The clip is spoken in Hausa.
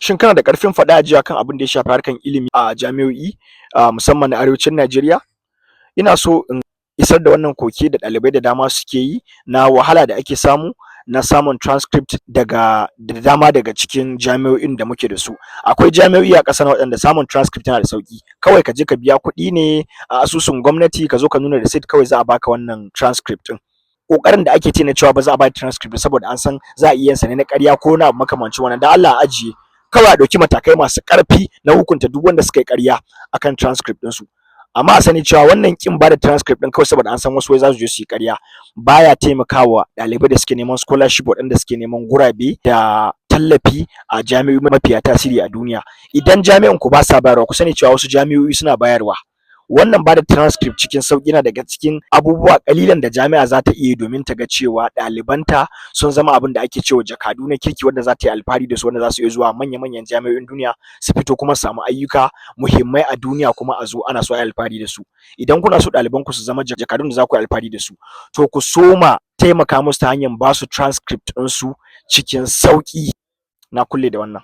Shin kana da ƙarfin faɗa a ji akan abin da ya shafi harkan ilimi a jami'o'i, musamman na arewacin Najeriya? Ina so in isar da wannan koke da ɗalibai da dama suke yi na wahala da ake samu na samun transcript daga da dama daga cikin jami'o'in da muke da su. Akwai jami'o'i a ƙasar nan waɗanda samun transcript yana da sauƙi, kawai ka je ka biya kuɗi ne a asusun gwamnati, ka zo ka nuna receipt, kawai za a baka wannan transcript ɗin. Ƙoƙarin da ake ta na cewa ba za a bada transcript ba saboda an san za a iya yin sa ne na ƙarya ko wani abu makamancin wannan, don Allah a ajiye. Kawai a ɗauki matakai masu ƙarfi na hukunta duk wanda suka yi ƙarya akan transcript ɗinsu. Amma a sani cewa wannan ƙin bada transcript ɗin kawai saboda an san wasu wai za su je su yi ƙarya baya taimakawa ɗalibai da suke neman scholarship, waɗanda suke neman gurabe da tallafi a jami'o'i mafiya tasiri a duniya. Idan jami'an ku basa bayarwa, ku sani cewa wasu jami'o'i suna bayarwa. Wannan bada transcript cikin sauƙi yana daga cikin abubuwa ƙalilan da jami'a za ta iya yi domin ta ga cewa ɗalibanta sun zama abin da ake cewa jakadu na kirki, wanda za ta yi alfahari da su, wanda za su iya zuwa manya-manyan jami'o'in duniya su fito kuma su samu ayyuka muhimmai a duniya, kuma a zo ana so a yi alfahari da su. Idan kuna so ɗaliban ku su zama jakadun da za ku yi alfahari da su, to ku soma taimaka musu ta hanyar ba su transcript ɗinsu cikin sauƙi. Na kulle da wannan.